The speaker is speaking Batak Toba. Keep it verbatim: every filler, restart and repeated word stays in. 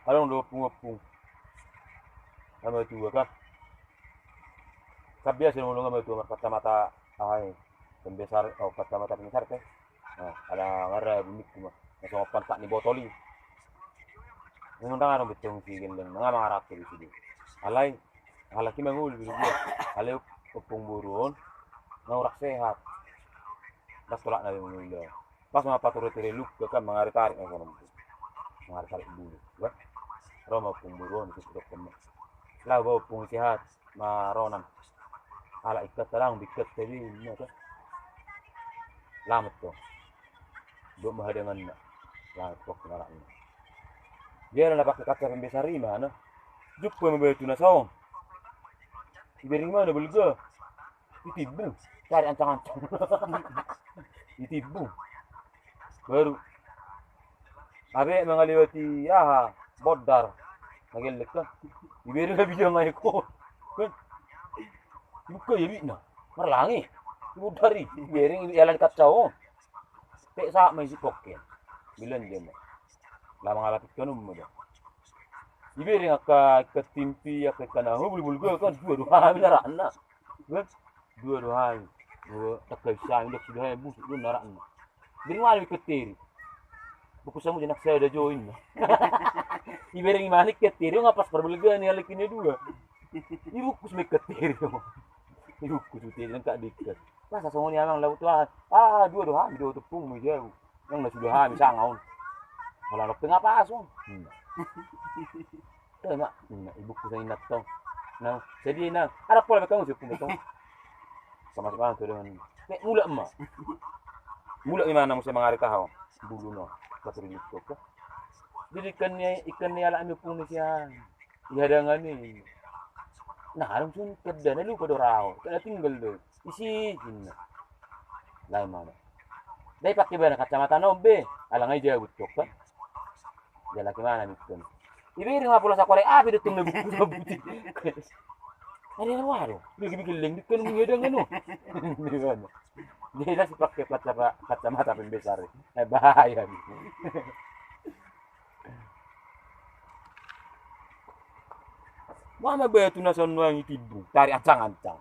Adong do ompung-ompung na matua kan. Kan biasa do molo na matua markacamata aha i, pembesar, oh, kacamata pembesar pe. Nah, ala ngarabun ningku ma na songon pantak ni botol i. Memang ndang adong be tong si gelleng na mangaranto di sude. Alai halak i mangolu be dia. Alai ompung boru on na hurang sehat. Ndang tolap na be mangolu. Pas ma pature-ture luka kan, mangarit-arit na songon, mangarit-arit bulu kan. Ro ma ompung boru on, didok ma, laho ba ompung sehat maronan. Ala ingkon tadang be ingkon tadi ma kan. Lamet tong. Dok ma hadanganna. Lamet tong anakna. Dia na pake kaca pembesar i ma na. Jumpa ma batu na saong. Ibereng ma na balga. Itimbung, cari ancang-ancang. Itimbung. Baru abe mangalewati aha, bondar. Na gelleng kan. Ibereng na bidang ai ko. Kan. Ibuka ia bitna. Marlangi. Bondar i. Ibereng i ala ni kaca on. Pe sahat ma isi pokken. Bilang dia ma. Lah mangalap ikan um ma dia. Ibereng angka ikan timpi, angka ikan ahu, bulu-bulu kan dua do hami narakna. Kan? Dua do hami. Dua, angka bisa hami, dok sudah hami, busuk do narakna. Jadi mana ikan teri? Buku samu jenak saya ada join. Ibereng i ma ikan teri, nga pas parbelga ni halak i na dua. Ibukus ma ikan teri. Ibukus ma ikan teri, angka diikat. Masa songon i amang, laho tu aha? Ah, dua do hami, dua ompungmu i jau. Yang na sudah hami sanga on. Holan ope nga pas on. Hmm. Tama, hmm, ibukus na inna tong. Na, jadi na, ada pola be kamu si ompungmu tong. Sama si mana tu dengan. Pe, mulak ma. Mulak ma na muse mangarit aha on. Bulu na. Paturi luka. Jadi ikan ni, ikan ni halak ni ompung ni sian. Di hadangan i. Na adong sun keda na lupa do raho. Keda tinggal do. Isi inna. Lai mana. Dai pake bana kacamata na on be. Ala nga i jabut tong kan. Jala ke mana mikon. Ibereng ma pola sakorek api do tong na buku na buti. Ada yang waro. Dia bikin leng di kan mung hadangan on. Dia si pake kacamata pembesar. Eh, bahaya. Mama batu na songon nuaeng itimbung, tarik ancang-ancang.